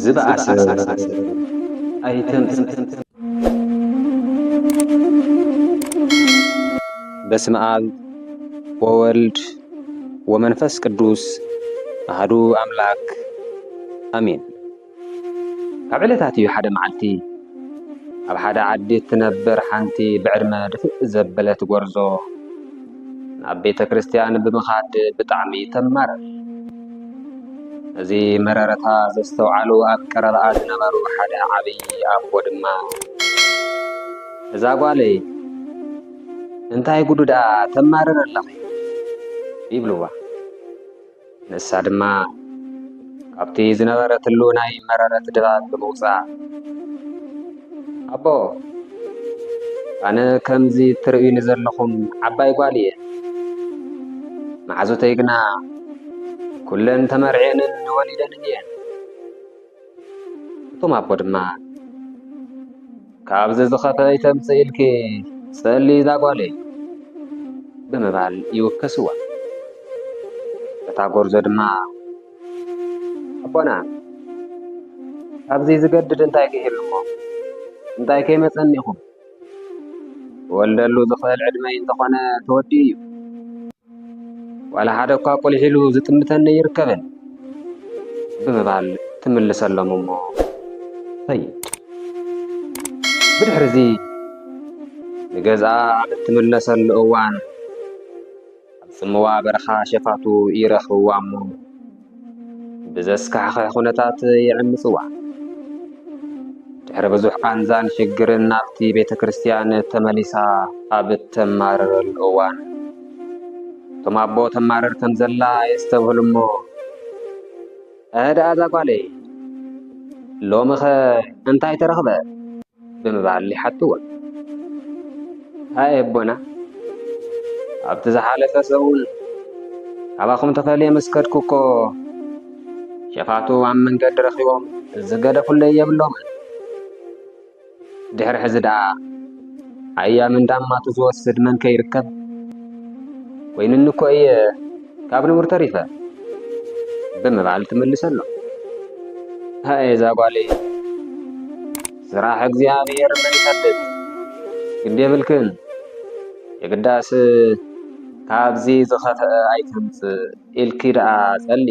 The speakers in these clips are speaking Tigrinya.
ዝበኣሰ ኣይተምጽእ። በስመ ኣብ ወወልድ ወመንፈስ ቅዱስ ኣህዱ ኣምላክ ኣሜን። ካብ ዕለታት እዩ ሓደ መዓልቲ ኣብ ሓደ ዓዲ እትነብር ሓንቲ ብዕድመ ድፍእ ዘበለት ጎርዞ ናብ ቤተ ክርስቲያን ብምኻድ ብጣዕሚ ተማረር። ነዚ መረረታ ዘስተውዓሉ ኣብ ቀረባኣ ዝነበሩ ሓደ ዓብዪ ኣቦ ድማ፣ "እዛ ጓለይ እንታይ ጉዱ ደኣ ተማርር ኣለኺ?" ይብልዋ። ንሳ ድማ ካብቲ ዝነበረትሉ ናይ መረረት ድባብ ብምውጻእ፣ "ኣቦ፣ ኣነ ከምዚ እትርእዩኒ ዘለኹም ዓባይ ጓል እየ። መሓዙተይ ግና ኩለን ተመርዕየንን ወሊደንን እየን።" እቶም ኣቦ ድማ፣ "ካብዚ ዝኸፈ ኣይተምጽእ ኢልኪ ጸሊ እዛ ጓለይ" ብምባል ይውከስዋ። እታ ጎርዞ ድማ፣ "ኣቦና፣ ካብዚ ዝገድድ እንታይ ክህሉ እሞ? እንታይ ከይመጸኒ ኢኹም? ክወልደሉ ዝኽእል ዕድመይ እንተኾነ ተወዲኡ እዩ። ዋላ ሓደ እኳ ቆሊሕ ኢሉ ዝጥምተኒ ኣይርከብን" ብምባል ትምልሰሎም እሞ ትኸይድ። ብድሕሪ እዚ ንገዝኣ ኣብ እትምለሰሉ እዋን፣ ኣብ ጽምዋ በረኻ ሸፋቱ ይረኽብዋ እሞ ብዘስካሕኽሕ ኩነታት ይዕምጽዋ። ድሕሪ ብዙሕ ቃንዛን ሽግርን ናብቲ ቤተ ክርስቲያን ተመሊሳ ኣብ እተማርረሉ እዋን፣ እቶም ኣቦ ተማርር ከም ዘላ የስተብህሉ እሞ፣ "እህ ደኣ እዛ ጓለይ፣ ሎምኸ እንታይ ተረኽበ?" ብምባል ይሓትዋ። "ኣየ ኣቦና፣ ኣብቲ ዝሓለፈ ሰሙን ካባኹም ተፈልየ ምስ ከድኩ እኮ፣ ሸፋቱ ኣብ መንገዲ ረኺቦም ዝገደፉለይ የብሎምን። ድሕሪ ሕዚ ደኣ ኣያም እንዳማቱ ዝወስድ መን ከይርከብ? ኮይኑኒ እኮ እየ ካብ ንቡር ተሪፈ" ብምባል ትምልሰሎም። "ኣየ እዛ ጓለይ፣ ስራሕ እግዚኣብሔር መን ይፈልጥ? ግዲ የብልክን፣ የግዳስ ካብዚ ዝኸፍአ ኣይተምጽእ ኢልኪ ደኣ ጸሊ፣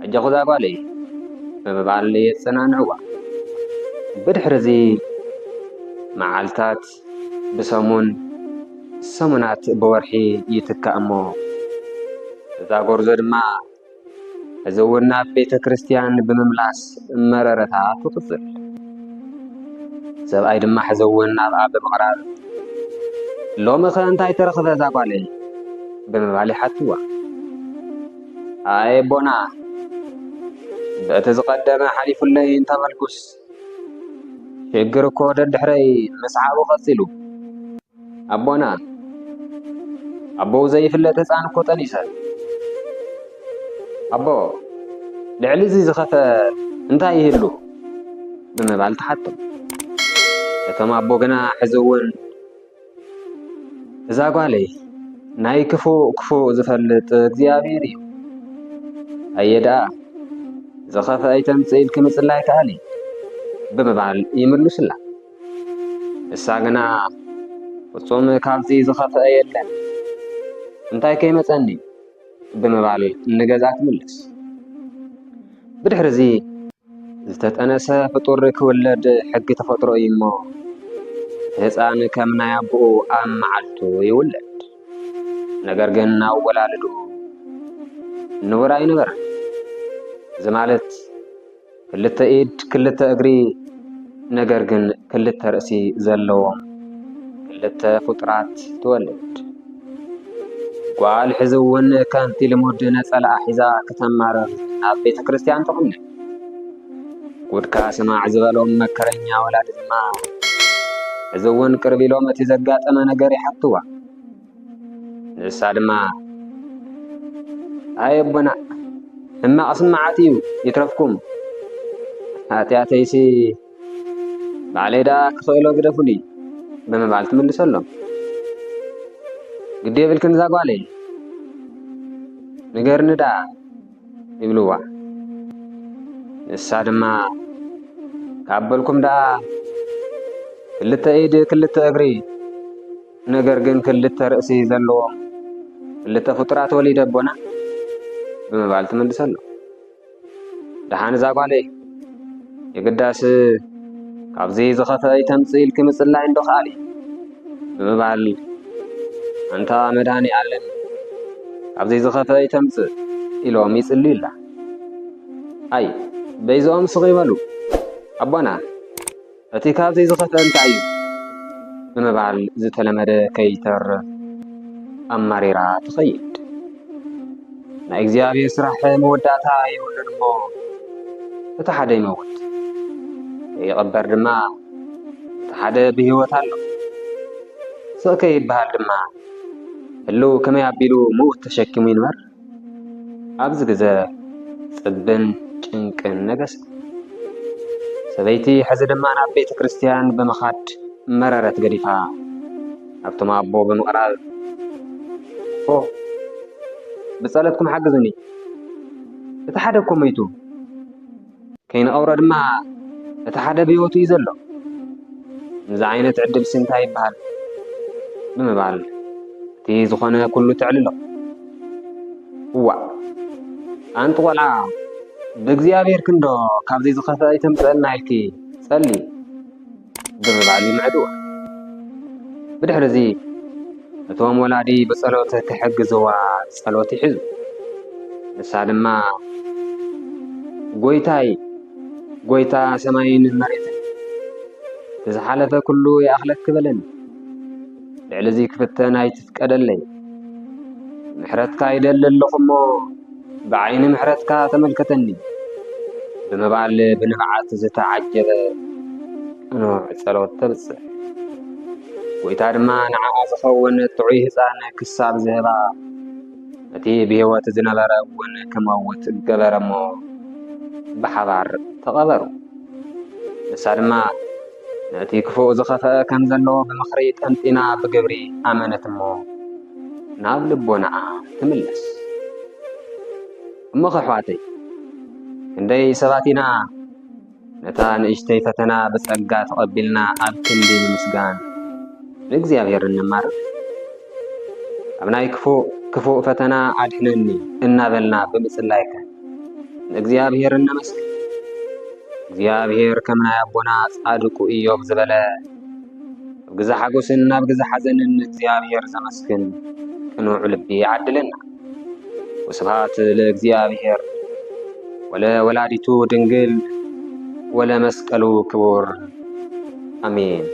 ኣጆኺ እዛ ጓለይ" ብምባል የጸናንዕዋ። ብድሕሪ እዚ መዓልታት ብሰሙን፣ ሰሙናት ብወርሒ ይትካእ እሞ፣ እዛ ጎርዞ ድማ ሕዚ እውን ናብ ቤተ ክርስቲያን ብምምላስ መረረታ ትቕጽል። ሰብኣይ ድማ ሕዚ እውን ናብኣ ብምቕራብ፣ "ሎሚ ኸ እንታይ ተረኽበ እዛ ጓለይ?" ብምባል ይሓትዋ። "ኣየ ኣቦና፣ በቲ ዝቐደመ ሓሊፉለይ እንተበልኩስ፣ ሽግር እኮ ደድሕረይ ምስዓቡ ቀጺሉ። ኣቦና፣ ኣቦኡ ዘይፍለጥ ህፃን እኮ ጠኒሰ። ኣቦ፣ ልዕሊ እዚ ዝኸፈ እንታይ ይህሉ?" ብምባል ተሓቶም። እቶም ኣቦ ግና ሕዚ እውን፣ "እዛ ጓለይ፣ ናይ ክፉእ ክፉእ ዝፈልጥ እግዚኣብሔር እዩ። ኣየ ደኣ፣ ዝኸፈ ኣይተምጽእ ኢልኪ ምጽላይ ከኣሊ" ብምባል ይምልሱላ። ንሳ ግና፣ "ፍጹም ካብዚ ዝኸፍአ የለን፣ እንታይ ከይመጸኒ?" ብምባል ንገዝኣ ትምልስ። ብድሕሪ እዚ፣ "ዝተጠነሰ ፍጡር ክውለድ ሕጊ ተፈጥሮ እዩ እሞ፣ እቲ ህፃን ከም ናይ ኣቦኡ ኣብ መዓልቱ ይውለድ። ነገር ግን ኣወላልድኡ ንቡር ኣይነበረን። እዚ ማለት ክልተ ኢድ፣ ክልተ እግሪ፣ ነገር ግን ክልተ ርእሲ ዘለዎም ክልተ ፍጡራት ትወልድ። ጓል ሕዚ እውን ከምቲ ልሙድ ነፀላኣ ሒዛ ክተማርር ናብ ቤተ ክርስቲያን ትቕነ። ጉድካ ስማዕ ዝበሎም መከረኛ ወላዲ ድማ ሕዚ እውን ቅርብ ኢሎም እቲ ዘጋጠመ ነገር ይሓትዋ። ንሳ ድማ፣ "ኣይ ኣቦና፣ ሕማቕ ስምዓት እዩ ይትረፍኩም። ሓጢኣተይሲ ባዕለይ ደኣ ክኽእሎ ግደፉኒ" ብምባል ትምልሰሎም። "ግዲ የብልክን እዛ ጓለይ፣ ንገርኒ ደኣ" ይብልዋ። ንሳ ድማ፣ ካብ በልኩም ደኣ፣ ክልተ ኢድ ክልተ እግሪ፣ ነገር ግን ክልተ ርእሲ ዘለዎም ክልተ ፍጡራት ወሊደ ኣቦና፣ ብምባል ትምልሰሉ። ደሓን እዛ ጓለይ፣ የግዳስ ካብዚ ዝኸፍአ ይተምጽእ ኢልኪ ምጽላይ እንዶ ከኣሊ፣ ብምባል፣ ኣንታ መድሃኔ ኣለም፣ ካብዚ ዝኸፍአ ይተምጽእ፣ ኢሎም ይጽልዩላ። ኣይ፣ በይዞም ስቕ ይበሉ ኣቦና፣ እቲ ካብዚ ዝኸፍአ እንታይ እዩ? ብምባል ዝተለመደ ከይተርፍ ኣማሪራ ትኸይድ። ናይ እግዚኣብሔር ስራሕ መወዳእታ የብሉን እሞ፣ እቲ ሓደ ይመውት፣ ይቕበር ድማ፣ እቲ ሓደ ብህይወት ኣሎ። ስቕ ከይበሃል ድማ፣ ህልው ከመይ ኣቢሉ ምዉት ተሸኪሙ ይንበር? ኣብዚ ግዘ ጽብን ጭንቅን ነገሰ። ሰበይቲ ሕዚ ድማ ናብ ቤተ ክርስቲያን ብምኻድ መረረት ገዲፋ፣ ናብቶም ኣቦ ብምቕራብ፣ "ኦ፣ ብጸሎትኩም ሓግዙኒ፣ እቲ ሓደ እኮ ሞይቱ፣ ከይንቐብሮ ድማ እቲ ሓደ ብህይወቱ እዩ ዘሎ። ከምዚ ዓይነት ዕድልሲ እንታይ ይበሃል?" ብምባል እቲ ዝኾነ ኩሉ ተዕልሎ። "እዋእ፣ ኣንቲ ቆልዓ፣ ብእግዚኣብሔር ክንዶ ካብዚ ዝኸፍአ ኣይተምጽአልና ኢልኪ ጸሊ" ብምባል ይምዕድዋ። ብድሕሪ እዚ እቶም ወላዲ ብጸሎት ክሕግዝዋ ጸሎት ይሕዙ። ንሳ ድማ፣ "ጎይታይ፣ ጎይታ ሰማይን መሬትን፣ እቲ ዝሓለፈ ኩሉ ይኣኽለኪ በለኒ። ልዕሊ እዚ ክፍተን ኣይትፍቀደለይ። ምሕረትካ ይደሊ ኣለኹ እሞ፣ ብዓይኒ ምሕረትካ ተመልከተኒ" ብምባል ብንብዓት ዝተዓጀበ ቅኑዕ ጸሎት ተብጽሕ። ጎይታ ድማ ንዓኣ ዝኸውን ጥዑይ ህጻን ክሳብ ዝህባ፣ እቲ ብህይወት ዝነበረ እውን ክመውት ገበረ እሞ፣ ብሓባር ተቐበሩ። ንሳ ድማ ነቲ ክፉእ ዝኸፍአ ከም ዘሎ ብምኽሪ ጠንጢና ብግብሪ ኣመነት እሞ፣ ናብ ልቦናኣ ትምለስ። እሞ ኸሕዋተይ፣ ክንደይ ሰባት ኢና ነታ ንእሽተይ ፈተና ብጸጋ ተቐቢልና ኣብ ክንዲ ንምስጋን ንእግዚኣብሔር እንማርር? ኣብ ናይ ክፉእ፣ ክፉእ ፈተና ኣድሕነኒ እናበልና ብምጽላይከ ንእግዚኣብሔር እነመስግን? እግዚኣብሔር ከም ናይ ኣቦና ጻድቁ ኢዮብ ዝበለ፣ ኣብ ግዜ ሓጎስን ኣብ ግዜ ሓዘንን ንእግዚኣብሔር ዘመስግን ቅኑዕ ልቢ ይዓድለና። ወስብሐት ለእግዚኣብሔር ወለወላዲቱ ድንግል ወለመስቀሉ ክቡር፣ ኣሜን።